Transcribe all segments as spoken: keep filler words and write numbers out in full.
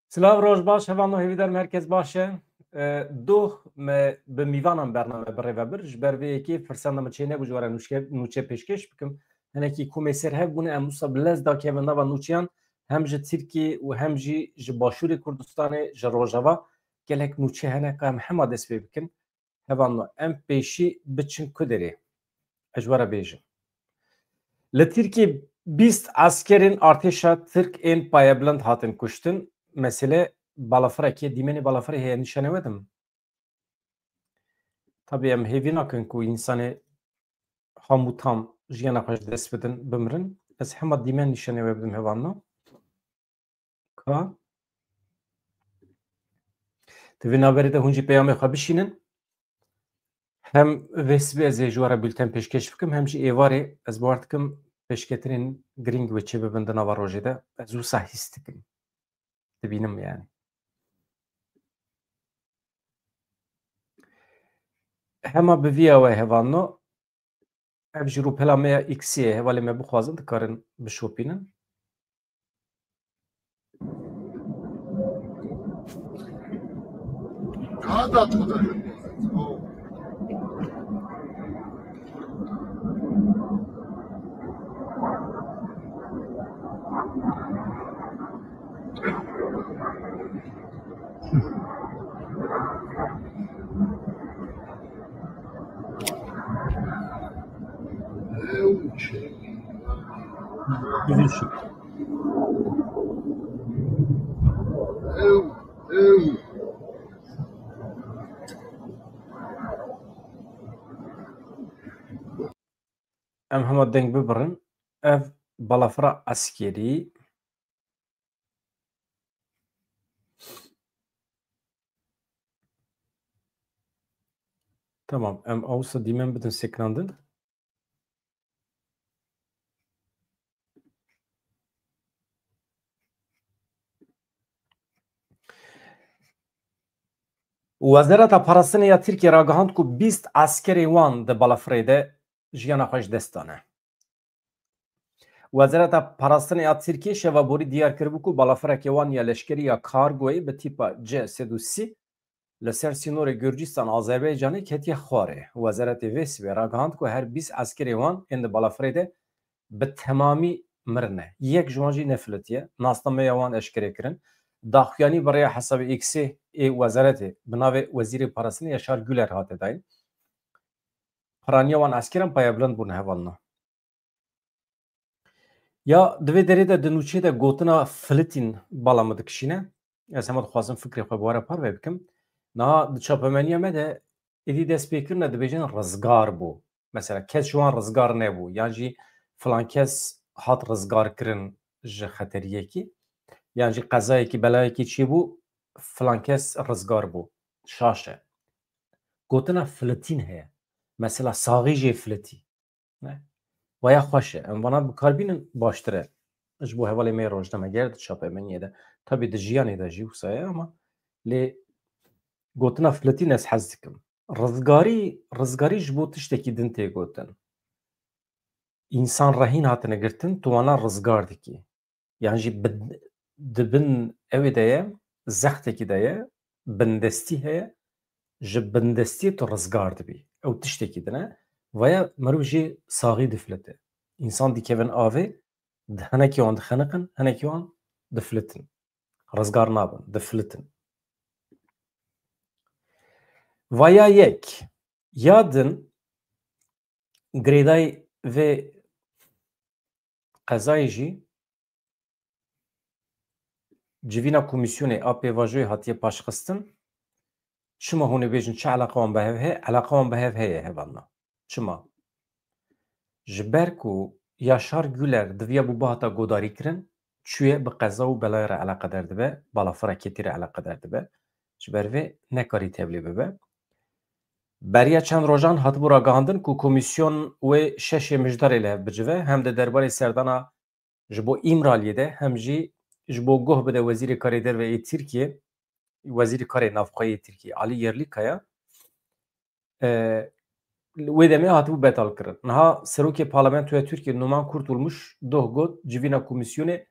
Silav, roj baş, hevalno, hêvîdarim herkes baş e. E, doh me bi mîvanan bername bi rê ve bir. Ji ber vê yekê firsenda min çênebû ji we re nûçke-, nûçe pêşkêş bikim. Hinekî komê ser hev bûne, em wisa bi lez dakevin nava nûçeyan, hem ji Tirkiyê û hem jî ji Başûrê Kurdistanê, ji Rojava gelek nûçe hene, ka em hema dest pê bikin. Hevalno, em pêşî biçin ku derê? Ez ji we re bêjim. Li Tirkiyê bîst eskerên artêşa Tirk ên payebilind hatin kuştin. Mesele balafirekê, dîmenê balafirê heye, nîşanê we dim. Tabî em hêvî nakin ku însanê ham û tam jiyana xwe ji dest bidin, bimirin. Ez hema dîmen nîşanê we bidim, hevalno. Ka. Di vê navberê de hûn jî peyamê xwe bişînin. Hem vê sibê ez ê ji we re bulten pêşkêş bikim, hem jî êvarê ez bawer dikim pêşketinên girîng wê çêbibin di nava rojê de. Ez wisa hîs dikim. Dibînim yani. Hema bi vî ya we, hevalno. Ev jî rûpela me ya X-ê ye, hevalê me bixwazin dikarin bişopînin. Em hema deng bibirin. Ev balafira eskerî. Tamam, em awsa dîmen bidin sekinandin. Wezareta Parastinê ya Tirkiyê ragihand ku bîst eskerê wan di balafirê de jiyana xwe ji dest dane. Wezareta Parastinê ya Tirkiyê şeva borî diyar kiribû ku balafirekê wan ya leşkerî ya kargoyê bi tîpa C sed û sî li ser sînorê Gurcistan Azerbaycanê ketiye xwarê. Wezaretê vê sibê ragihand ku her bîst eskerê wan ên di balafirê de bi temamî mirine. Yek ji wan jî nefilitiye. Nasnameya wan eşkere kirin. Daxuyanî bi rêya hesabê X-ê ê wezaretê bi navê Wezîrê Parastinê Yaşar Güler hate dayîn. Piraniya wan eskeran payebilind bûne, hevalno. Ya di vê derê de di nûçê de gotina filitîn bala min dikişîne. Ez hema dixwazim fikrê xwe bi we re parve bikim. Niha di çapemeniya me de êdî dest pê kirine dibêjin rizgar bû. Mesela kes ji wan rizgar nebû. Yan jî filan kes hat rizgar kirin ji xeteriyekî. Yan jî qezayekî, belayekî çêbû, filan kes rizgar bû. Şaş e. Gotina filitîn heye. Mesela saxî jê filitî. Ne? Waya xweş e. Em vana bi kar bînin baştir e. Ji bo hevalê me yê rojnameger di çapemeniyê de. Tabî di jiyanê de jî wisa ye ama lê gotina filitîn ez hez dikim. Rizgarî, rizgarî ji bo tiştekî din tê gotin. Însan rehîn hatine girtin, tu wana rizgar dikî. Yan jî bin, di bin ewê de ye, zextekî de ye, bindestî heye, ji bindestiyê tu rizgar dibî. Ew tiştekî din e. Vaya mirov jê saxî difilite. Însan dikevin avê, di hinekî wan dixeniqin, hinekî wan difilitin. Rizgar nabin, difilitin. Vaya yek, ya din girêdayî vê qezayê jî civîna komîsyonê a pêvajoyê hatiye paşxistin. Çima hûn ê bêjin çi eleqa wan bi hev heye? Eleqa wan bi hev heye, hevalna. Çima? Ji ber ku Yaşar Güler diviya bû bihata godarî kirin, çûye bi qeza û belayê re eleqedar dibe, balafira ketî re eleqedar dibe. Ji ber vê nekarî tevlî bibe. Beriya çend rojan hatibû ragihandin ku komîsyon wê şeşê mijdarê li hev bicive, hem di derbarê serdana ji bo Îmraliyê de, hem jî ji bo guh bide Wezîrê Karê Derve yê Tirkiyê, Wezîrê Karê Navxweyê yê Tirkiyê, Alî Yerlîkaya, e, wê demê hatibû betal kirin. Niha Serokê Parlamentoya Tirkiyê Numan Kurtulmuş doh got, civîna komîsyonê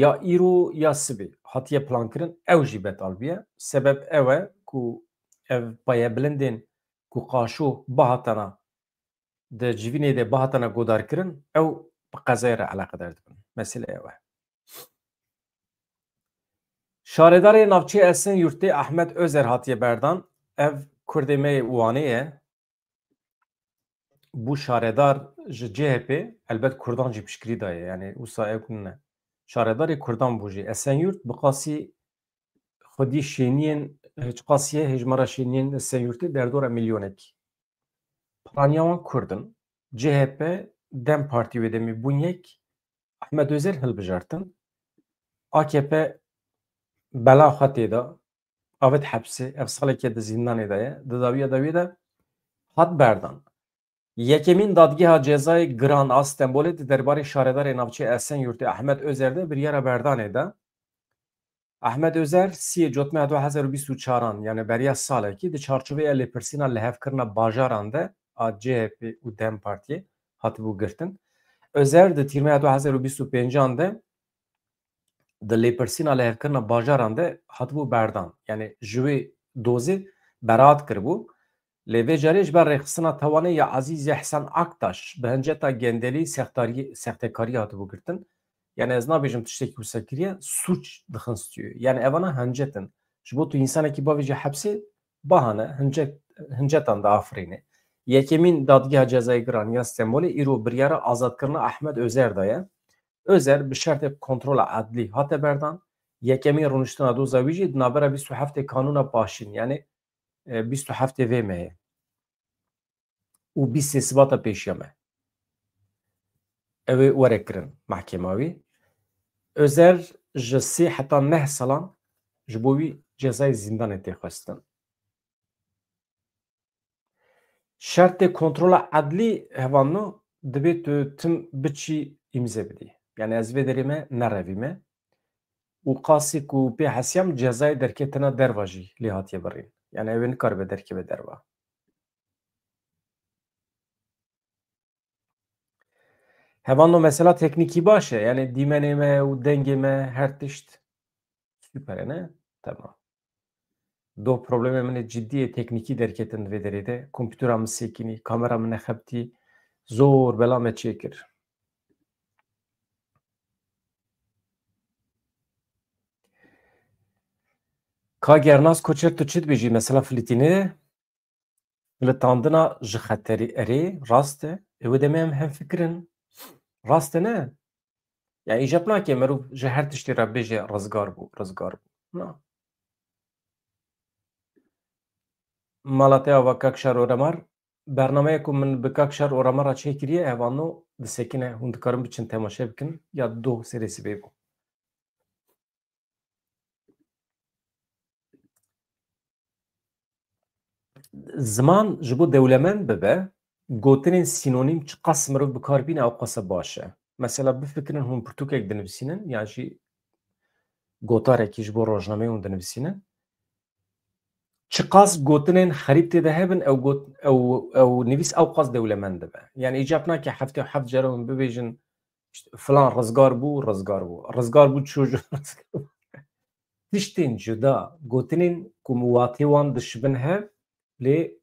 ya îro ya sibê hatiye plankirin, ew jî betal bûye. Sebeb ew e ku ev payebilindên ku qaşo bihatana di civînê de bihatana godarkirin, ew bi qezayê re eleqedar dibin. Mesele ew e. Şaredarê navçeyê Esenyurtê Ahmet Özer hatiye berdan. Ev Kurdê me yê Wanê ye. Bû şaredar ji C H P, elbet Kurdan jî piştgirî daye. Yani wisa ew ne. Şaredarê Kurdan bû jî. Esenyurt bi qasî xwedî şêniyên, hiç qasî ye hêjmara şêniyên Esenyurtê derdora milyonekî. Piraniya wan Kurd in. C H P, DEM Partî wê demê bûn yek, Ahmet Özer hilbijartin. A K P bela xwe tê de, avêt hepsê, ev salekê di zîndanê de ye, di dawiya dawiyê de hat berdan. Yekemîn Dadgeha Cezayê Giran a Stenbolê di derbarê şaredarê navçeyê Esenyurtê Ahmet Özer de biryara berdanê da. Ahmet Özer siyê Cotmeha du hezar û bîst û çaran, yani beriya salekî, di çarçoveya lêpirsîna lihevkirina bajaran de a C H P û DEM Partiyê hatibû girtin. Özer di tîrmeha du hezar û bîst û pêncan de di lêpirsîna lihevkirina bajaran de hatibû berdan. Yani ji wê dozê beraat kiribû. Lê vê carê ji ber rêxistina tawanê ya Azîz Yehsen Aktaş bi hinceta gendelî sextarî-, sextekariyê hatibû girtin. Yani ez nabêjim tiştekî wisa kiriye, sûc dixin stûyê. Yani evana hincet in. Ji bo tu însanekî bavêjî hepsê, bahane, hincet, hincetan diafirîne. Yekemîn Dadgeha Cezayê Giran ya Stenbolê îro biryara azadkirina Ahmet Özer daye. Özer bi şertê kontrola edlî hate berdan. Yekemîn rûniştina doza wî jî di navbera bîst û heftê Kanûna Paşîn, yani, e, bîst û heftê vê mehê û bîstê Sibata pêşiya me. Ew ê were kirin mehkema wî. Özer ji sê heta neh salan ji bo wî cezayê zîndanê tê xwestin. Şertê kontrola edlî hevalno, divê tu tim biçî îmze bidî. Yani ez vê derê me nerevîme. Û qasî ku pê hesiyam cezayê derketina derva jî lê hatiye birîn. Yani ew ê nikaribe derkeve derva. Hevalno mesela teknîkî baş e. Yani dîmenê me û dengê me her tişt super e, ne? Tamam. Doh problemê min ê cidî yê teknîkî derketin di vê derê de. Kompûtera min sekinî, kamera min nexebitî. Zor bela me çêkir. Ka Gernas Koçer, tu çi dibêjî mesela filîtînê de? Filitandina ji xeterî, erê, rast e. Ê wê demê em hemfikir in. Rast e, ne? Yani îcab nake merov ji her tiştî re bêje rizgar bû, rizgar bû. Na. Mala te ava Kak Şar Oremar. Bernameya ku min bi Kak Şar Oremar re çêkiriye, hevalno disekine, hûn dikarin biçin temaşe bikin, ya doh serê sibê bû. Ziman ji bo dewlemend bibe, gotinên sînonîm çiqas mirov bi kar bîne, ew qasa baş e. Mesela bifikirin, hûn pirtûkek dinivîsînin, yan jî gotarekî ji bo rojnameyê hûn dinivîsînin. Çiqas gotinên xerîb tê de hebin, ew got-, ew, ew nivîs ew qas dewlemend dibe. Yani îcab nake heftê û heft cara hûn bibêjin, işte, filan rizgar bû, rizgar bû. Rizgar bû, çû ji rizgar bû. Tiştên cuda, gotinên ku watê wan dişibin hev, lê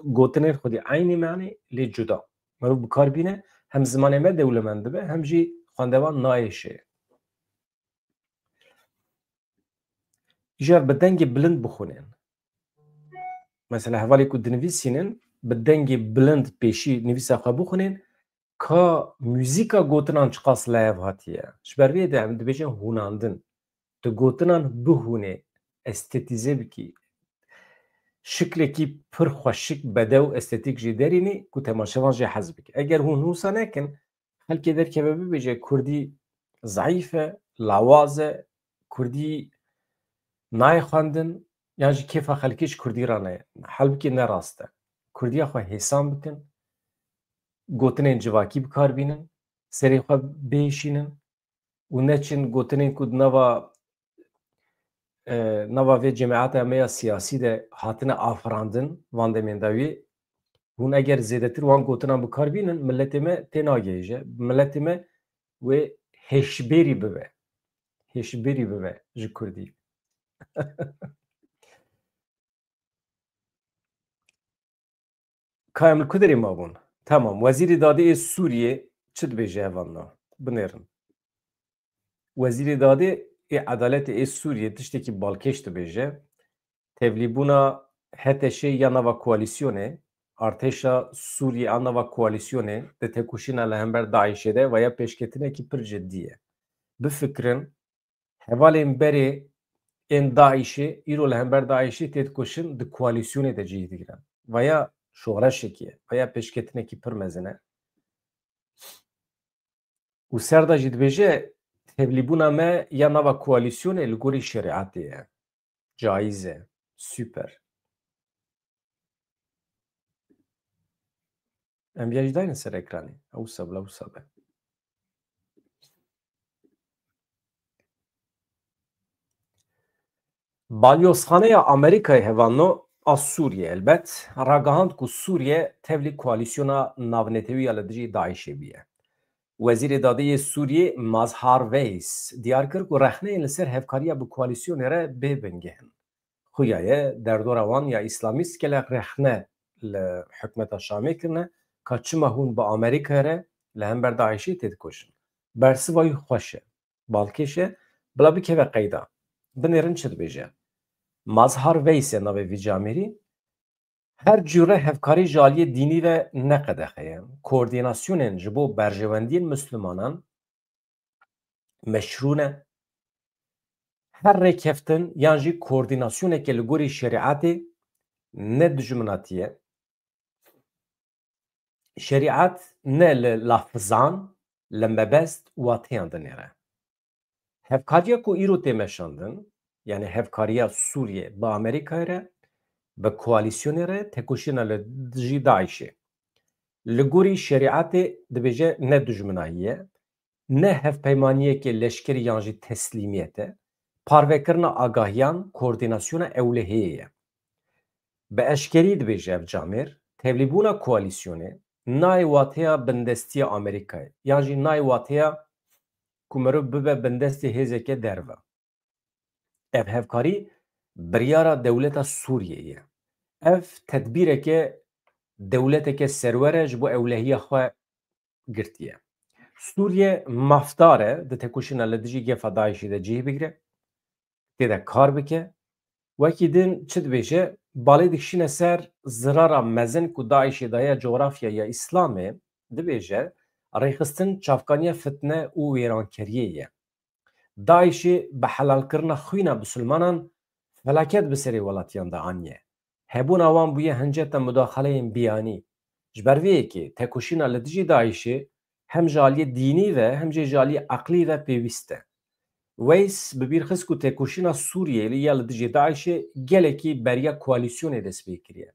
gotinên xwedî eynî manê, lê cuda. Merov bi kar bîne, hem zimanê me dewlemend dibe, hem jî xwendevan nayêşe. Îcar bi dengê bilind bixwînin. Mesela hevalê ku dinivîsînin, bi dengê bilind pêşî nivîsa xwe bixwînin, ka muzîka gotinan çiqas li hev hatiye. Ji ber vê de em dibêjin hûnandin. Tu gotinan bihûnê, estetîze bikî. Şiklekî pir xweşik, bedew, estetîk jê derînî ku temaşevan jê hez bike. Eger hûn wisa nekin, xelkê derkeve bibêje kurdî zeîf e, lawaz e, kurdî nayê xwendin, yan jî kêfa xelkê ji kurdî re neye. Halbikî ne rast e. Kurdiya xwe hêsan bikin, gotinên civakî bi kar bînin, serê xwe bihişînin û neçin gotinên ku di nava, e, nava vê cemaeta me ya siyasî de hatine afirandin van demên dawiyê. Hûn eger zêdetir wan gotinan bi kar bînin, miletê me tê nagihêje. Miletê me wê hêşbêrî bibe. hêşbirî bibe ji kurdî. Ka em li ku derê mabûn? Tamam, Wezîrê Dadê ê Sûriyê çi dibêje hevalno? Binêrin. Wezîrê Dadê ê Edaletê ê Sûriyê tiştekî balkêş dibêje. Tevlîbûna H T Ş'ê ya nava koalîsyonê, artêşa Sûriyê a nava koalîsyonê di tekoşîna li hember DAIŞ'ê de veya pêşketinekî pir cidî ye. Bifikirin, hevalên berê ên DAIŞ'ê îro li hember DAIŞ'ê têdikoşin di koalîsyonê de cih digirin. Veya şoreşekî ye, veya pêşketinekî pir mezin e. Û ser de jî dibêje, tevlîbûna me ya nava koalîsyonê li gorî şerîetê ye. Caiz e. Super. Em ya jî dayne ser ekranê. Ew wisa bila wisa be. Balyozxaneya Amerîkayê hevalno a Sûriyê elbet ragihand ku Sûriye tevlî koalîsyona navnetewî ya li dijî DAIŞ'ê bûye. Wezîrê Dadê yê Sûriyê Mazhar Veys diyar kir ku rexneyên li ser hevkariya bi koalîsyonê re bê bingeh in. Xuya ye derdora wan ya îslamîst gelek rexne li hikûmeta Şamê kirine ka çima hûn bi Amerîkayê re li hember DAIŞ'ê têdikoşin. Bersiva wî xweş e, balkêş e, bila bikeve qeyda. Binêrin çi dibêje. Mazhar Veys e navê vî camêrî. Her cure hevkarî ji aliyê dînî ve ne qedexe ye. Koordînasyonên ji bo berjewendiyên mislimanan meşrû ne. Her rêkeftin yan jî koordînasyoneke li gorî şerîetê ne dijminatî ye. Şerîet ne li lafizan, li mebest wateyan dinêre. Hevkariya ku îro tê meşandin, yanî hevkariya Sûriyê bi Amerîkayê re, bi koalîsyonê re tekoşîna li dijî DAIŞ'ê, li gorî şerîetê dibêje ne dijminahî ye, ne hevpeymaniyeke leşkerî yan jî teslîmiyet e, parvekirina agahiyan, koordînasyona ewlehiyê ye. Bi eşkerî dibêje ev camêr, tevlîbûna koalîsyonê nayê wateya bindestiya Amerîkayê, yan jî nayê wateya ku mirov bibe bindestê hêzeke derve. Ev hevkarî biryara dewleta Sûriyeyê ye. Ev tedbîreke dewleteke serwer e ji bo ewlehiya xwe girtiye. Sûriye mafdar e di tekoşîna li dijî gefa DAIŞ'ê de cih bigire, tê de kar bike. Wekî din çi dibêje? Balê dikişîne ser zirara mezin ku DAIŞ'ê daye cografyaya Îslamê, dibêje, rêxistin çavkaniya fitne û wêrankeriyê ye. DAIŞ'ê bi helalkirina xwîna bisilmanan felaket bi serê welatiyan de aniye. Hebûna wan bûye hinceta mudaxaleyên biyanî. Ji ber vê yekê tekoşîna li dijî DAIŞ'ê hem ji aliyê dînî ve hem jî ji aliyê eqlî ve pêwîst e. Weys bi bîr xist ku tekoşîna Sûriyeyê ya li dijî DAIŞ'ê gelekî beriya koalîsyonê dest pê kiriye.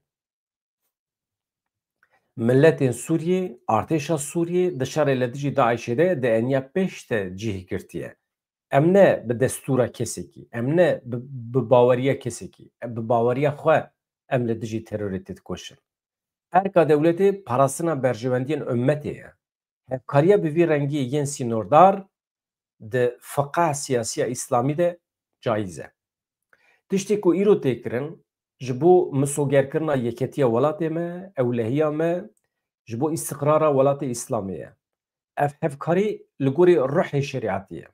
Miletên Sûriyê, artêşa Sûriyê di şerê li dijî DAIŞ'ê de di eniya pêş de cih girtiye. Em ne bi destûra kesekî, em ne bi, bi baweriya kesekî, em bi baweriya xwe em li dijî terorê têdikoşin. Erka dewletê parastina berjewendiyên ummetê ye. Hevkariya bi vî rengî yên sînordar di fiqha siyasiya îslamî de caiz e. Tiştê ku îro tê kirin, ji bo misogerkirina yeketiya welatê me, ewlehiya me, ji bo îstiqrara welatê îslamê ye. Ev hevkarî li gorî ruhê şerîetê ye.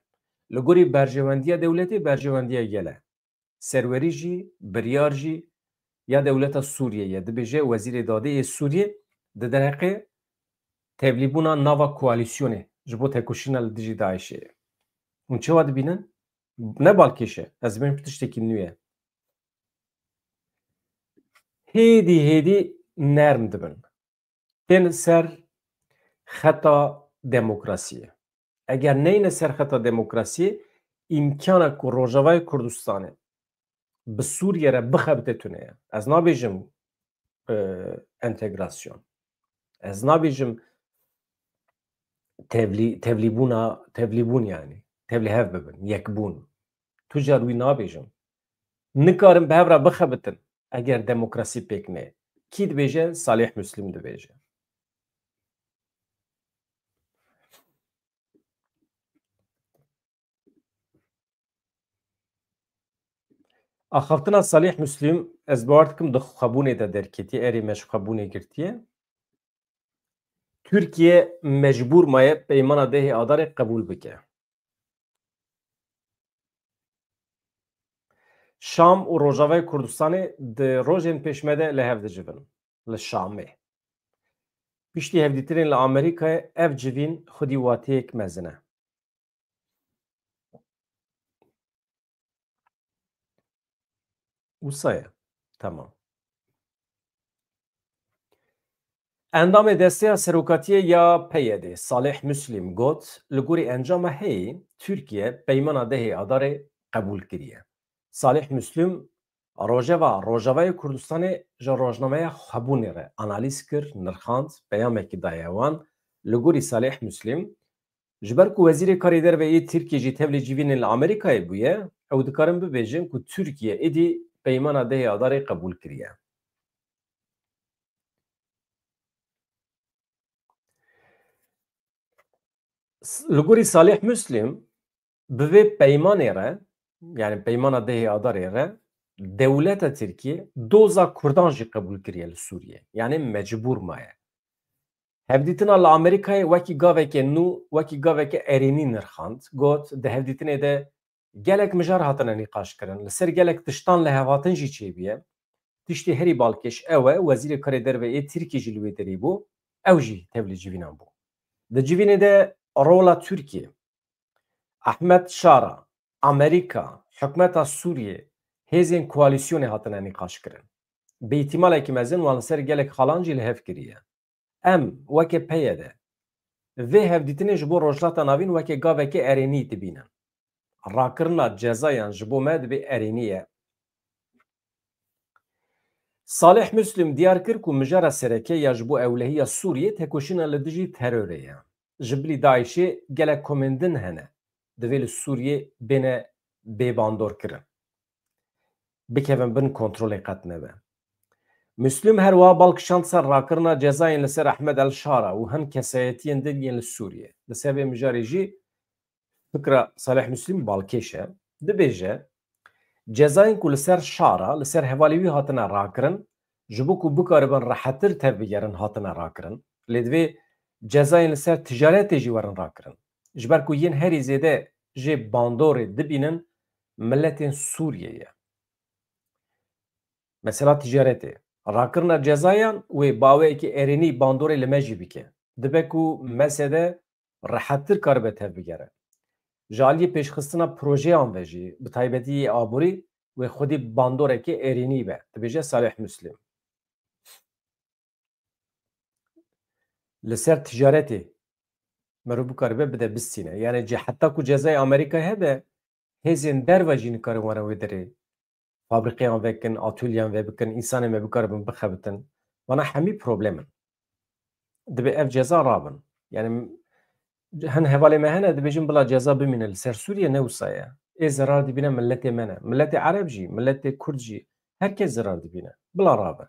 Li gorî berjewendiya dewletê, berjewendiya gel e. Serwerî jî, biryar jî ya dewleta Sûriyê ye. Dibêje Wezîrê Dadê yê Sûriyê di derheqê tevlîbûna nava koalîsyonê ji bo tekoşîna li dijî DAIŞ'ê ye. Hûn çawa dibînin? Ne balkêş e. Ez dibêm tiştekî nû ye. Hêdî hêdî nerm dibin. Tên ser xeta demokrasiyê. Eger neyne ser xeta demokrasiyê, îmkana ku Rojavayê Kurdistanê bi Sûriye re bixebite tune ye. Ez nabêjim, e, entegrasyon. Ez nabêjim tevlî-, tevlîbûna, tevlîbûn yanî. Tevlîhev bibin, yekbûn. Tu car wî nabêjim. Nikarin bi hev re bixebitin eger demokrasî pêk neyê. Kî dibêje? Salih Muslim dibêje. Axaftina Salih Muslim, ez bawer dikim di xwebûnê de derketiye, erê me ji xwebûnê girtiye. Tirkiye mecbûr maye peymana dehê Adarê qebûl bike. Şam û Rojavayê Kurdistanê di rojên pêş me de li hev dicivin. Li Şamê. Piştî hevdîtinên li Amerîkayê ev civîn xwedî wateyek mezin e. Wisa ye. Tamam. Endamê Desteya Serokatiyê ya P Y D'ê Salih Muslim got, li gorî encama heyî, Tirkiye peymana dehê Adarê qebûl kiriye. Salih Muslim rojeva Rojavayê Kurdistanê ji rojnameya xwebûnê re analîz kir, nirxand, peyamekî daye wan. Li gorî Salih Muslim, ji ber ku Wezîrê Karê Derve yê Tirkiyê jî tevlî civînên li Amerîkayê bûye, ew dikarin bibêjin ku Tirkiye êdî peymana dehê Adarê qebûl kiriye. S-, li gorî Salih Muslim, bi vê peymanê re, yani peymana dehê Adarê re, dewleta Tirkiyê doza Kurdan jî qebûl kiriye li Sûriyê. Yani mecbûr maye. Hevdîtina li Amerîkayê wekî gaveke nû, wekî gaveke erênî nirxand. Got, di hevdîtinê de gelek mijar hatine nîqaş kirin. Li ser gelek tiştan lihevhatin jî çêbûye. Tiştê herî balkêş ew e, Wezîrê Karê Derve yê Tirkiyê jî li wê derê bû. Ew jî tevlî civînan bû. Di civînê de rola Tirkiyê, Ahmet Şara, Amerîka, hikûmeta Sûriyê, hêzên koalîsyonê hatine nîqaş kirin. Bi îhtimalekî mezin wan li ser gelek xalan jî li hev kiriye. Em weke P Y D vê hevdîtinê ji bo Rojhilata Navîn weke gaveke erênî dibînin. Rakirina cezayan ji bo me dibê erênî ye. Salih Muslim diyar kir ku mijara sereke ya ji bo ewlehiya Sûriyê tekoşîna li dijî terorê ye. Ji bilî DAIŞê gelek komên din hene. Divê li Sûriyê bêne bêbandorkirin. Bikevin bin kontrolê qet nebe. Muslim her wiha bal kişand ser rakirina cezayên li ser Ahmed El Şara û hin kesayetiyên din yên li Sûriyê. Li ser vê mijarê jî fikra Salih Muslim balkêş e. Dibêje, cezayên ku li ser Şara, li ser hevalê wî hatine rakirin, ji bo ku bikaribin rehettir tevbigerin hatine rakirin. Lê divê cezayên li ser ticaretê jî werin rakirin. Ji ber ku yên herî zêde jê bandorê dibînin, miletên Sûriyê ye. Mesela ticaretê. Rakirina cezayan wê bi awayekî erênî bandorê li me jî bike. Dibe ku mesede rehettir karibe tevbigere. Ji aliyê pêşxistina projeyan ve jî, bi taybetî yê aborî, wê xwedî bandoreke erênî be, dibêje Salih Muslim. Li ser ticaretê merû bikaribe bide bistîne. Yani ce-, heta ku cezayê Amerîkayê hebe, hêzên derve jî nikarin were wê derê fabrîqeyan vekin, atolyeyan vebikin, însanê me bikaribin bixebitin. Vana hemî problem in. Dibe ev ceza rabin. Yani hin hevalê me hene dibêjin bila ceza bimîne li ser Sûriye, ne wisa ye. Ê zerar dibîne miletê me ne. Miletê Ereb jî, miletê Kurd jî, her kes zerar dibîne. Bila rabe.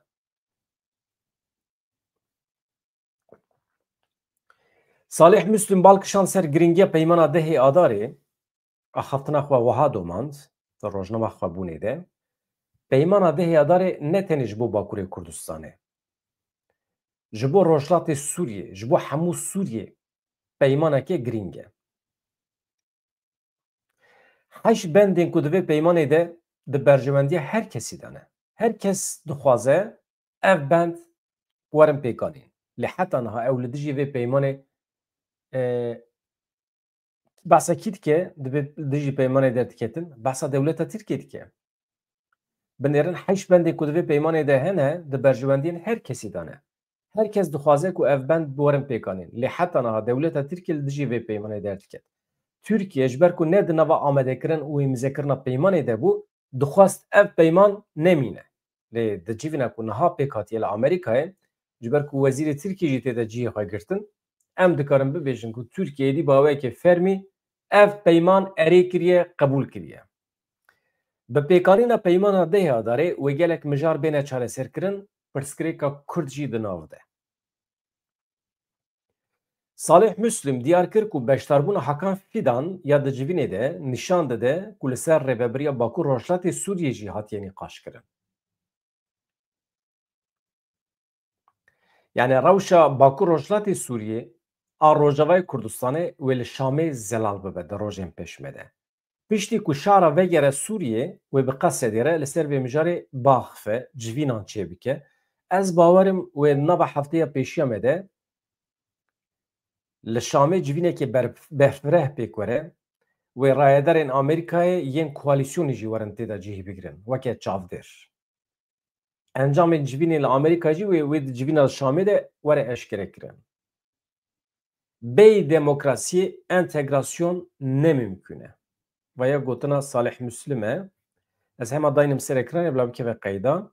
Salih Muslim bal kişand ser giringiya peymana dehê Adarê, axaftina xwe wiha domand, di rojnama xwebûnê de, peymana dehê Adarê ne tenê ji bo Bakurê Kurdistanê, ji bo Rojhilatê Sûriyê, ji bo hemû Sûriyê peymaneke girîng e. Heşt bendên ku di vê peymanê de di berjewendiya her kesî de ne. Her kes dixwaze ev bend werin pêkanîn. Lê heta niha ew li dijî vê peymanê, e, behsa kî dike, di vê dijî peymanê derdiketin? Behsa dewleta Tirkiyê dike. Binêrin heşt bendê ku di vê peymanê de hene, di berjewendiyên her kesî de ne. Her kes dixwaze ku ev bend bi werin pêkanîn. Lê heta niha dewleta Tirkiye li dijî vê peymanê derdiket. Tirkiye ji ber ku ne di nava amadekirin û îmzekirina peymanê de bû, dixwest ev peyman nemîne. Lê di civîna ku niha pêk hatiye li Amerîkayê, ji ber ku wezîrê Tirkiyê jî tê de cihê xwe girtin, em dikarin bibêjin ku Tirkiye êdî bi awayekê fermî ev peyman erê kiriye, qebûl kiriye. Bi pêkanîna peymana dehê Adarê wê gelek mijar bêne çareserkirin, pirsgirêka Kurd jî di nav de. Salih Muslim diyar kir ku beşdarbûna Hakan Fidan ya di civînê de nîşan dide ku li ser rêvebiriya Bakur Rojhilatê Sûriyê jî hatiye nîqaşkirin. Yani rewşa Bakur Rojhilatê Sûriyê a Rojavayê Kurdistanê wê li Şamê zelal bibe di rojên pêşme de. Piştî ku şara vegere Sûriyê, wê bi Qesedê re li ser vê mijarê biaxife, civînan çêbike. Ez bawerim wê nava hefteya pêşiya me de li Şamê civînekê ber-, berfireh pêk were, wê rayedarên Amerîkayê yên koalîsyonê jî werin tê de cihî bigrin, weke çavdêr. Encamên civînê li Amerîka jî wê, wê di civîna Şamê de were eşkerekirin. Bêyî demokrasiyê entegrasyon ne mimkûn e. Vaya gotina Salih Muslim e. Ez hema daynim ser ekranê bila bikeve qeyda.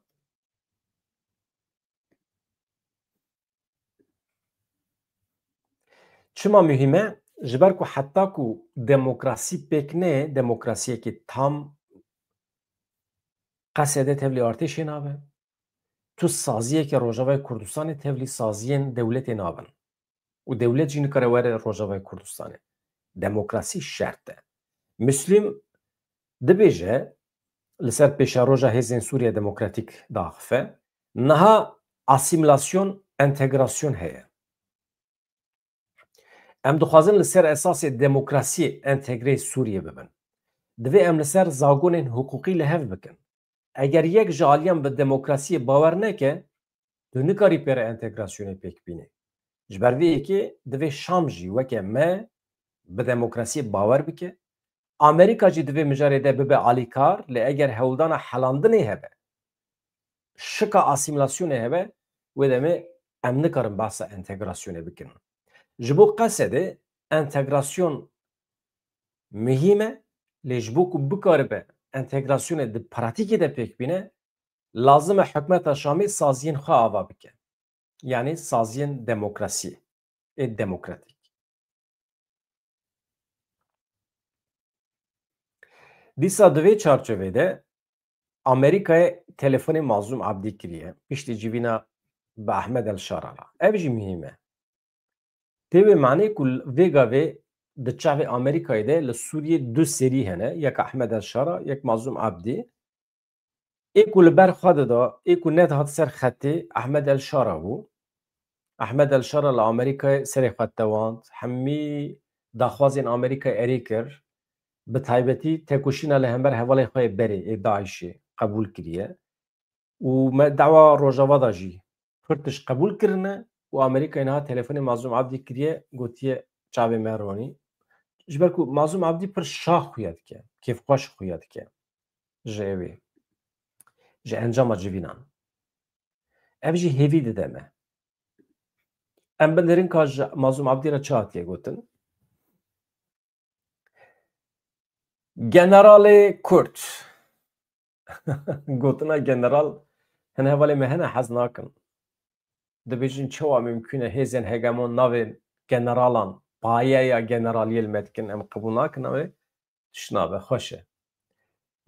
Çima muhîm e? Ji ber ku heta ku demokrasî pêk neyê, demokrasiyekî tam Qesedê tevlî artêşê nabe. Tu saziyeke Rojavayê Kurdistanê tevlî saziyên dewletê nabin. Û dewlet jî nikare were Rojavayê Kurdistanê. Demokrasî şert e. Muslim dibêje, li ser pêşeroja Hêzên Sûriya Demokratîk diaxife, niha asîmilasyon, entegrasyon heye. Em dixwazin li ser esasê demokrasiyê entegreyê Sûriyê bibin. Divê em li ser zagonên hiqûqî li hev bikin. Eger yek ji aliyan bi demokrasiyê bawer neke, tu nikarî pê re entegrasyonê pêk bînî. Ji ber vê yekê divê Şam jî weke me bi demokrasiyê bawer bike. Amerîka jî di vê mijarê de bibe alîkar, lê eger hewldana helandinê hebe, şika asîmîlasyonê hebe, wê demê em nikarin behsa entegrasyonê bikin. Ji bo Qesedê entegrasyon muhîm e, lê ji bo ku bikaribe entegrasyonê di pratîkê de pêk bîne, lazim e hikûmeta Şamê saziyên xwe ava bike. Yanî saziyên demokrasiyê, ê demokratîk. Dîsa di vê çarçovê de Amerîkayê telefonê Mazlûm Abdî kiriye, piştî civîna bi Ahmed El Şara re. Ev jî muhîm e. Tê wê manê ku vê gavê di çavê Amerîkayê de li Sûriyê du serî hene, yek Ahmed El Şara, yek Mazlûm Abdî. Ê ku li ber xwe dida, ê ku nedihat ser xetê, Ehmed El Şara bû. Ehmed El Şara li Amerîkayê serê xwe tewand, hemî daxwazên Amerîkayê erê kir. Bi taybetî tekoşîna li hember hevalê xwe yê berê ê DAIŞê qebûl kiriye. Û me dawa Rojava da jî pir tişt qebûl kirine û Amerîkayê niha telefonê Mazlûm Abdî kiriye, gotiye çavê me ronî. Ji ber ku Mazlûm Abdî pir şax xuya dike, kêfxweş xuya dike. Ji ewê, ji encama civînan. Ev jî hêvî dide me. Em binêrin ka ji Mazlûm Abdî re çi hatiye gotin. Generalê Kurd. Gotina general hin hevalê me hene hez nakin. Dibêjin çawa mimkûn e hêzên hegemon navê generalan, payeya generaliyê li me dikin, em qebûl nakin, ew ê tişt nabe, xweş e.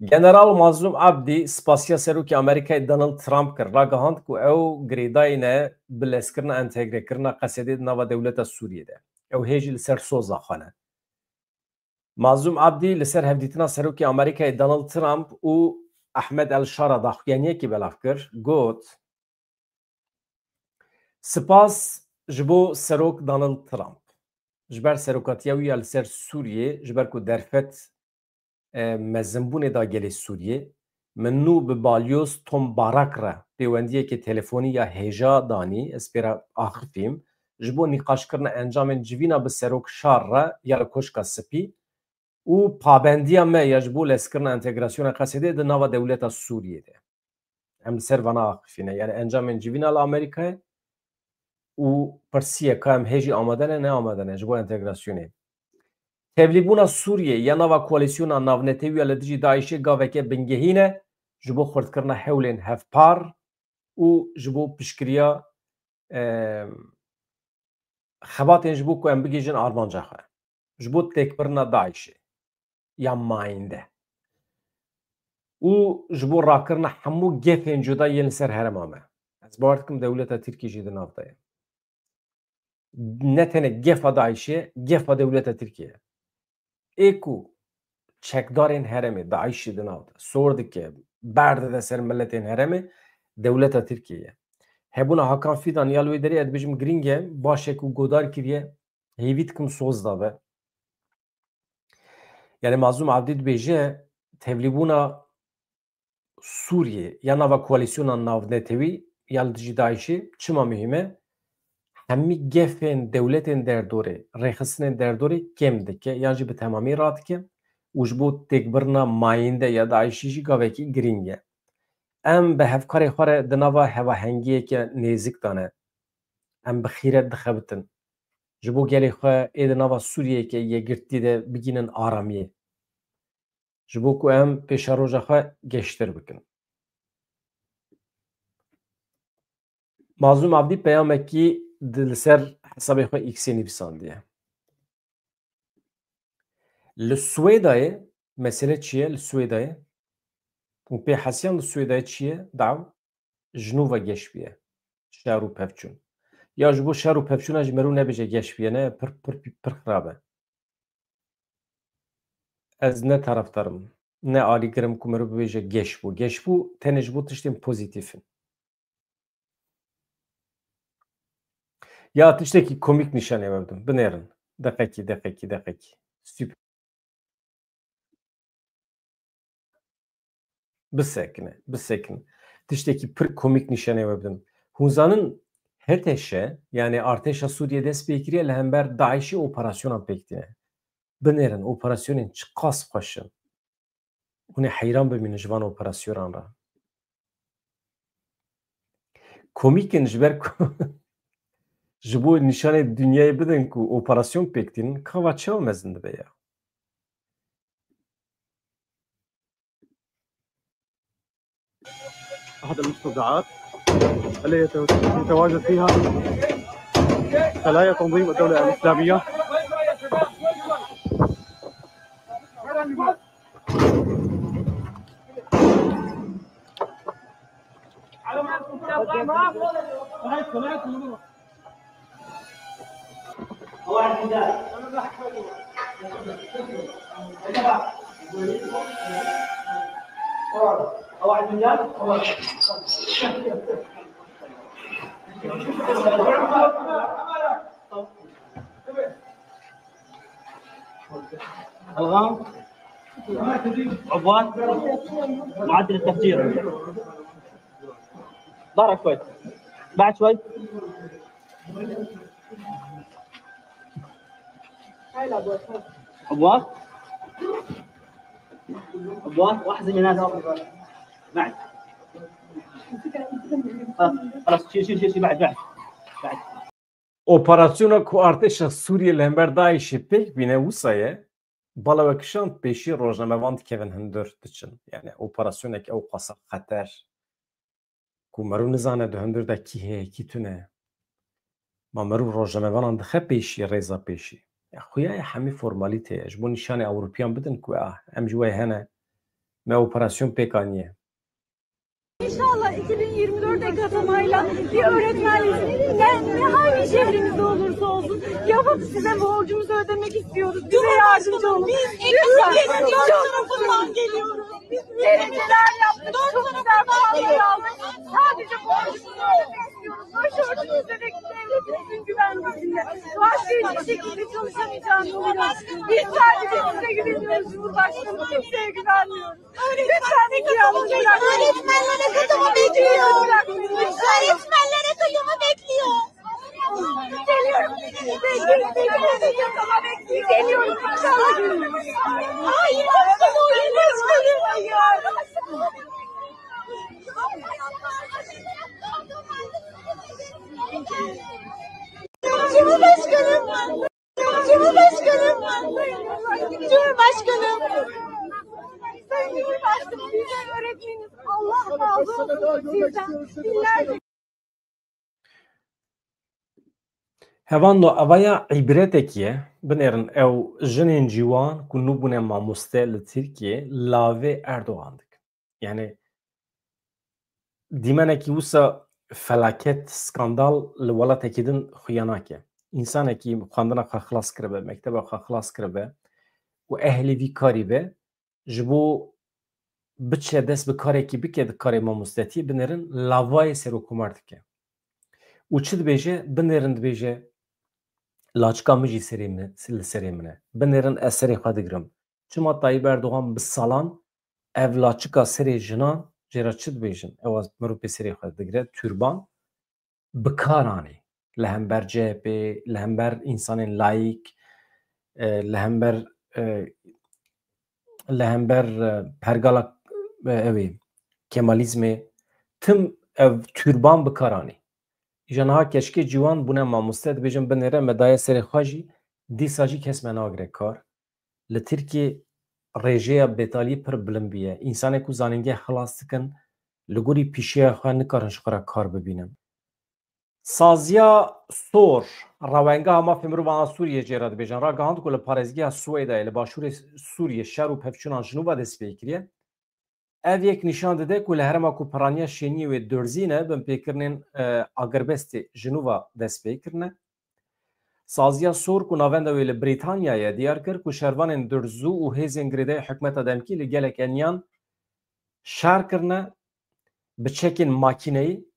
General Mazlûm Abdî spasiya Serokê Amerîkayê Donald Trump kir, ragihand ku ew girêdayî ne bi lezkirina entegrekirina Qesedê di nava dewleta Sûriyê de. Ew hê jî li ser soza xwe ne. Mazlûm Abdî li ser hevdîtina Serokê Amerîkayê Donald Trump û Ahmed El Şara daxuyaniyekî belav kir, got, Spas ji bo Serok Donald Trump. Ji ber serokatiya wî ya li ser Sûriyê, ji ber ku derfet, e, mezinbûnê da gelê Sûriyê, min nû bi balyoz Tom Barak re pêwendiyeke telefonî ya hêja danî, ez pê re axifîm, ji bo nîqaşkirina encamên civîna bi serok şar re ya li Koşka Spî û pabendiya me ya ji bo lezkirina entegrasyona Qesedê di nava dewleta Sûriyê de. Em li ser vana axifîne. Yani encamên civîna li Amerîkayê û pirsiye ka em hê jî amade ne, ne amade ne ji bo entegrasyonê. Tevlîbûna Sûriyê ya nava koalîsyona navnetewî ya li dijî DAIŞê gaveke bingehîn e ji bo xurtkirina hewlên hevpar û ji bo piştgiriya, e, xebatên ji bo ku em bigihîjin armanca xwe. Ji bo têkbirina DAIŞê ya mayînde. Û ji bo rakirina hemû gefên cuda yên li ser herêma me. Ez bawer dikim dewleta Tirkî jî di nav de ye. ne tenê gefa DAIŞê, gefa dewleta Tirkiyê ye. Ê ku çekdarên herêmê, DAIŞê di nav de sor dike, berdide ser miletên herêmê, dewleta Tirkiyê ye. Hebûna Hakan Fîdan ya li wê derê ez dibêjim girîng e, baş e ku godar kiriye, hêvî dikim soz dabe. Yani Mazlûm Abdî dibêje, tevlîbûna Sûriyê ya nava koalîsyona navnetewî ya li dijî DAIŞê çima muhîm e? Hemî gefên dewletên derdorê, rêxistinên derdorê kêm dike yan jî bi temamî radike û ji bo têkbirina mayînde ya DAIŞê jî gavekî girîng e. Em bi hevkarê xwe re di nava hevahengiyeke nêzik de ne. Em bi xîret dixebitin. Ji bo gelê xwe ê di nava Sûriyeyeke yekgirtî de bigînin aramiyê. Ji bo ku em pêşeroja xwe geştir bikin. Mazlûm Abdî peyamekî di, li ser hesabê xwe X-ê nivîsandiye. Li Swêdayê, mesele çi ye li Swêdayê? Hûn pê hesiyan li Swêdayê çi ye? Daw ji nû ve geş bûye. Şer û pevçûn. Ya ji bo şer û pevçûna jî meriv nebêje geş bûye, ne pir, pir, pir xirab e. Ez ne taraftar im, ne alîgir im ku meriv bibêje geş bû. Geş bû tenê ji bo tiştên pozîtîf in. Ya tiştekî komîk nîşanê we bidim. Binêrin. Deqekî, deqekî, deqekî. Super. Bisekine, bisekine. Tiştekî pir komîk nîşanê we bidim. Hûn zanin H T Ş, yani Artêşa Sûriyê dest pê kiriye li hember DAIŞê operasyonan pêk tîne. Binêrin, operasyonên çiqas xweş in. Hûn ê heyran bimînin ji van operasyonan re. Komîk in ji ber ku ji bo nîşanê dinyayê bidin ku operasyon pêk tînin, kava çawa mezin dibe ya? أحد المستودعات اللي يتو-، يتواجد فيها خلايا تنظيم الدولة الإسلامية. ألغام. عبوات. معدل التفجير. ظهرك شوي. بعد شوي. عبوات. عبوات. واحزم يا ناس. بعد. خلاص، خلاص، شيل، شيل، شيل، شيل، بعد، بعد. بعد. Operasyona ku artêşa Sûriyê li hember DAIŞê pêk bîne wisa ye, bala we kişand pêşî rojnamevan dikevin hundir diçin. Yani operasyoneke ew qasa xeter ku meriv nizane di hundir de kî heye, kî tune. Ma meriv rojnamevanan dixe pêşî, rêza pêşî. Ya xuya ye hemî formalîte ye. Ji bo nîşanê Ewropiyan bidin ku, ah, em ji we hene, me operasyon pêk aniye. İnşallah iki bin yirmi dört Ekat onayla bir öğretmenliğiniz ne, ne hangi şehrimizde olursa olsun yapıp size borcumuzu ödemek istiyoruz. Bize yardımcı olun. Lütfen. Çok tarafından geliyoruz. Biz neler yaptık, çok güzel puanlar aldık. Sadece borcumuzu ödemek istiyoruz. Başörtümüzde de devletimizin güvenliğinde başka hiçbir şekilde çalışamayacağını biliyoruz. Biz sadece size güveniyoruz Cumhurbaşkanım. Kimseye güvenmiyoruz. Lütfen bizi yalnız bırakmayın. Öğretmenlere katılma bekliyor. Öğretmenlere katılma bekliyor. Geliyorum. Geliyorum. Geliyorum. Hayır, başkanım. Hayır, başkanım. Cumhurbaşkanım. Cumhurbaşkanım. Cumhurbaşkanım. Sayın Cumhurbaşkanım, bizden öğretmeniniz. Allah razı olsun sizden. Binlerce Hevando, eva ya îbretekî ye. Binêrin ew jinên ciwan ku nû bûne mamoste li Tirkiyê lavê Erdogan dikin. Yani dîmenekî wisa felaket, skandal li welatekî din xuya nake. Însanekî xwendina xwe xilas kiribe, mekteba xwe xilas kiribe û ehlê vî karî be, ji bo biçe dest bi karekî bike, di karê mamostetiyê, binêrin lavayê serokkomar dike. Û çi dibêje? Binêrin dibêje, laçika min jî serê min, li serê min e. Binêrin ez serê xwe digirim. Çima Tayyip Erdogan bi salan ev laçika serê jinan, jê re çi dibêjin? Ewa mirov pê serê xwe digire, türban, bi kar anî. Li hember C H P, li hember însanên layîk, e, li hember, e, li hember, e, pergala, e, ew ê, Kemalîzmê, tim ev türban bi kar anî. Îja niha keçikê ciwan bûne mamoste, dibêjin binêre, me daye serê xwe jî, dîsa jî kes me nagire kar. Li Tirkiyê rêjeya betaliyê pir bilind bûye. Însanê ku zanîngeh xilas dikin, li gorî pîşeya xwe nikarin ji xwe re kar bibînin. Saziya Sor, rewengeha mafê mirovan a Sûriyê jê re dibêjin, ragihand ku li parêzgeha Swêdayê li başûrê Sûriyê şer û pevçûnan ji nû ve dest pê kiriye. Ev yek nîşan dide ku li herêma ku piraniya şêniyê wê durzî ne, binpêkirinên, e, agirbestê ji nû ve dest pê kirine. Saziya Sor ku navenda wê li Brîtanyayê ye, diyar kir ku şervanên durzû û hêzên girêdayî hikûmeta demkî li gelek eniyan şer kirine bi çekên makîneyî,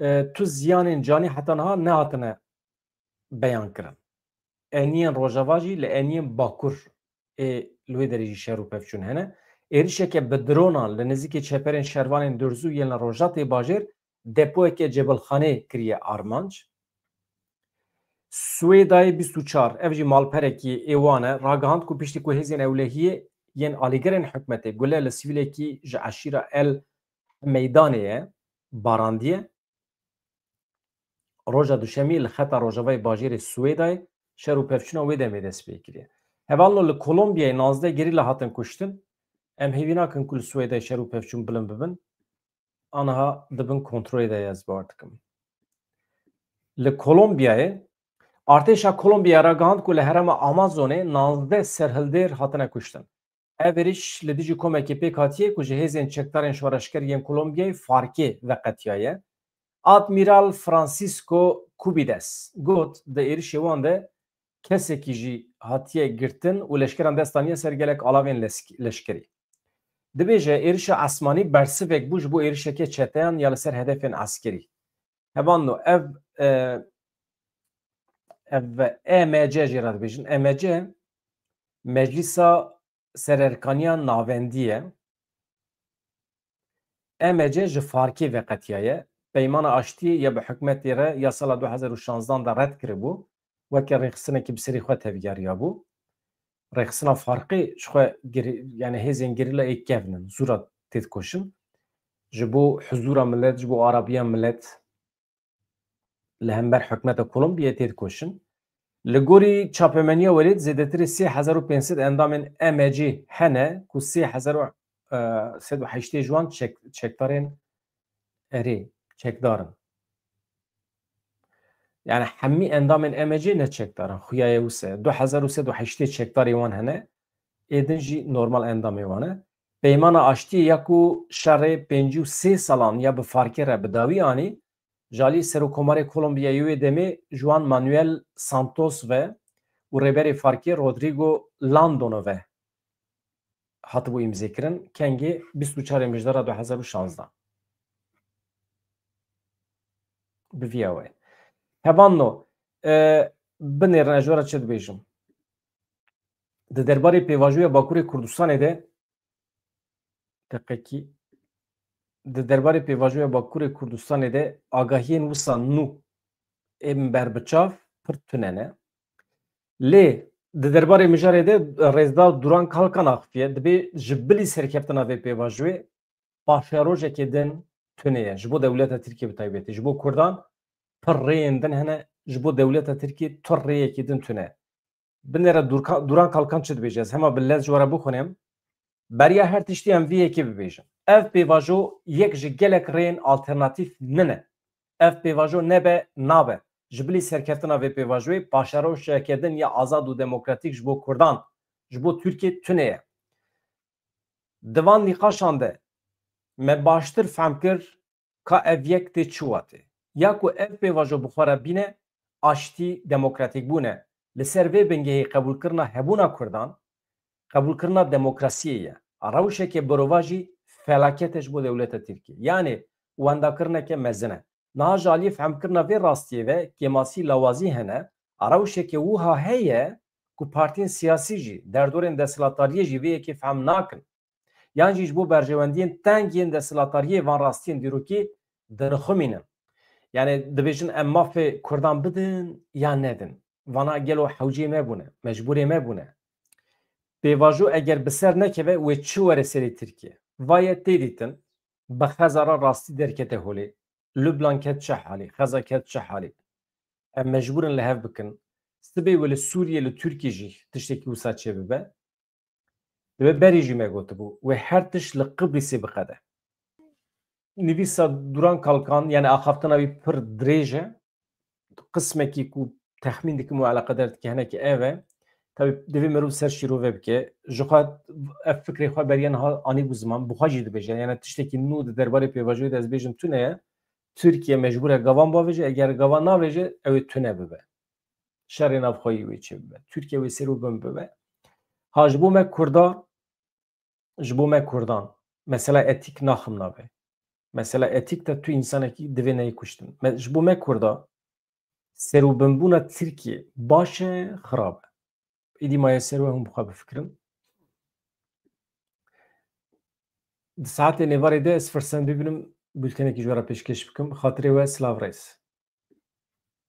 e, tu ziyanên canî heta niha nehatine beyan kirin. Eniyên Rojava jî li eniyên Bakur ê li wê derê jî şer û pevçûn hene. Êrişeke bi dronan li nêzîkî çeperên şervanên durzû yên li rojatê bajêr depoyeke cebilxanê kiriye armanc. Swêdayê bîst û çar, ev jî malperekî ê wan e, ragihand ku piştî ku hêzên ewlehiyê yên alîgirên hikûmetê gule li sivîlekî ji eşîra El Meydanê ye, barandiye. Roja duşemî li xeta rojavayê bajêrê Swêdayê şer û pevçûna wê demê dest pê kiriye. Hevalno, li Kolombiyayê nazdeh gerîla hatin kuştin. Em hêvî nakin ku li Swêdayê şer û pevçûn bilind bibin. Aniha di bin kontrolê de ye, ez bawer dikim. Li Kolombiyayê, artêşa Kolombiyayê ragihand ku li herêma Amazonê nazdeh serhildêr hatine kuştin. Ev êriş li dijî komekê pêk hatiye ku ji hêzên çekdarên şoreşger yên Kolombiyayê, FARCê, veqetiyaye. Admîral Francisco Cubides got, di êrişê wan de kesekî jî hatiye girtin û leşkeran dest daniye ser gelek alavên lesk-, leşkerî. Dibêje, êrişa esmanî bersivek bû ji bo êrişeke çeteyan ya li ser hedefên eskerî. Hevalno, ev, e, ev E M C jê re dibêjin. E M C, Meclisa Sererkaniya Navendî ye. E M C ji FARCê veqetiyaye. Peymana Aştiyê ya bi hikûmetê re ya sala du hezar û şanzdan de red kiribû. Weke rêxistinekî bi serî xwe tevgeriyabû. Rêxistina FARCê ji xwe geri-, yani hêzên gerîla ê kevn in, zûra têdikoşin. Ji bo huzûra milet, ji bo arabiya milet li hember hikûmeta Kolombiyê têdikoşin. Li gorî çapemeniya welêt zêdetirî sê hezar û pênc sed endamên E M C hene ku sê hezar û sed û heştê ji wan çek-, çekdarên erê, çekdar in. Yani hemî endamên E M C ne çekdar in, xuya ye wisa ye. Du hezar û sed û heştê çekdarê wan hene, ê din jî normal endamê wan e. Peymana Aştiyê ya ku şerê pêncî û sê salan ya bi FARCê re bi dawî anî, ji alî Serokkomarê Kolombiyayê wê demê Juan Manuel Santos ve û Rêberê FARCê Rodrigo Londono ve hatibû îmzêkirin, kengê bîst û çarê Mijdara du hezar û şanzde. Bi vî awayî. Hevalno, e, binêrin ez ji we re çi dibêjim. Di derbarê pêvajoya Bakurê Kurdistanê de, deqekî, di derbarê pêvajoya Bakurê Kurdistanê de agahiyên wisa nû ê min ber bi çav pir tune ne. Lê di derbarê mijarê de Rêzdar Duran Kalkan axifiye, dibê ji bilî serkeftina vê pêvajoyê paşerojekê din tune ye. Ji bo dewleta Tirkiyê bi taybetî. Ji bo Kurdan pir rêyên din hene, ji bo dewleta Tirkiyê tu rêyekê din tune. Binêre Durka-, Duran Kalkan çi dibêje? Ez hema bi lez ji we re bixwînim. Beriya her tiştî em vî yekê bibêjin. Ev pêvajo yek ji gelek rêyên alternatîf nine. Ev pêvajo nebe nabe. Ji bilî serkeftina vê pêvajoyê paşerojeke din ya azad û demokratîk ji bo Kurdan, ji bo Tirkiyê tune ye. Di van nîqaşan de me baştir fehm kir ka ev yek tê çi watê. Ya ku ev pêvajo bi xwe re bîne, aştî demokratîkbûn e. Li ser vê bingehê qebûlkirina hebûna Kurdan, qebûlkirina demokrasiyê ye. Rewşeke birova jî felaket e ji bo dewleta Tirkiyê. Yanî wendakirineke mezin e. Niha ji aliyê fehmkirina vê rastiyê ve kêmasî lawazî hene, rewşeke wiha heye ku partiyên siyasî jî derdorên desthilatdariyê jî vê yekê fehm nakin. Yan jî ji bo berjewendiyên teng yên desthilatdariyê van rastiyên dîrokî dinixumînin. Yanî dibêjin em mafê Kurdan bidin yan nedin. Vana gelo hewceyê me bûne, mecbûrê me bûne. Pêvajo eger bi ser nekeve wê çi were serê Tirkiye? Vaye tê dîtin, bi xeza re rastî derkete holê. Lubnan ket çi halî, xeza ket çi halî. Em mecbûr in li hev bikin. Sibê wê li Sûriyê, li Tirkiyê jî tiştekî wisa çêbibe. Dibe berî jî me gotibû, wê her tişt li Qibrîsê biqede. Nivîsa Duran Kalkan, yani axaftina wî pir dirêj e. Qismekî ku texmîn dikim û eleqedar dike hinekî ev e. Tabii divê mirov ser şîrove bike. Ji xwe ev fikrê xwe beriya niha anîbû ziman, bi xwe jî dibêje. Yani tiştekî nû di derbarê pêvajoyê de ez bêjim tune ye. Tirkiye mecbûr e gavan bavêje, eger gavan navêje, ew ê tune bibe. Şerê navxweyî wê çêbibe. Tirkiye wê ser û bin bibe. Ha ji bo me Kurda, ji bo me Kurdan, mesela etîk naxim navê. Mesela etîk de tu însanekî divê neyê kuştin. Me, ji bo me Kurda, serûbinbûna Tirkiyê baş e, xirab e? Îdî maye ser we hûn bi xwe bifikirin. Di saetê nêvarê de ez firsend bibînim, bültenekî ji we re pêşkêş bikim. Xatirê we, silav rêz.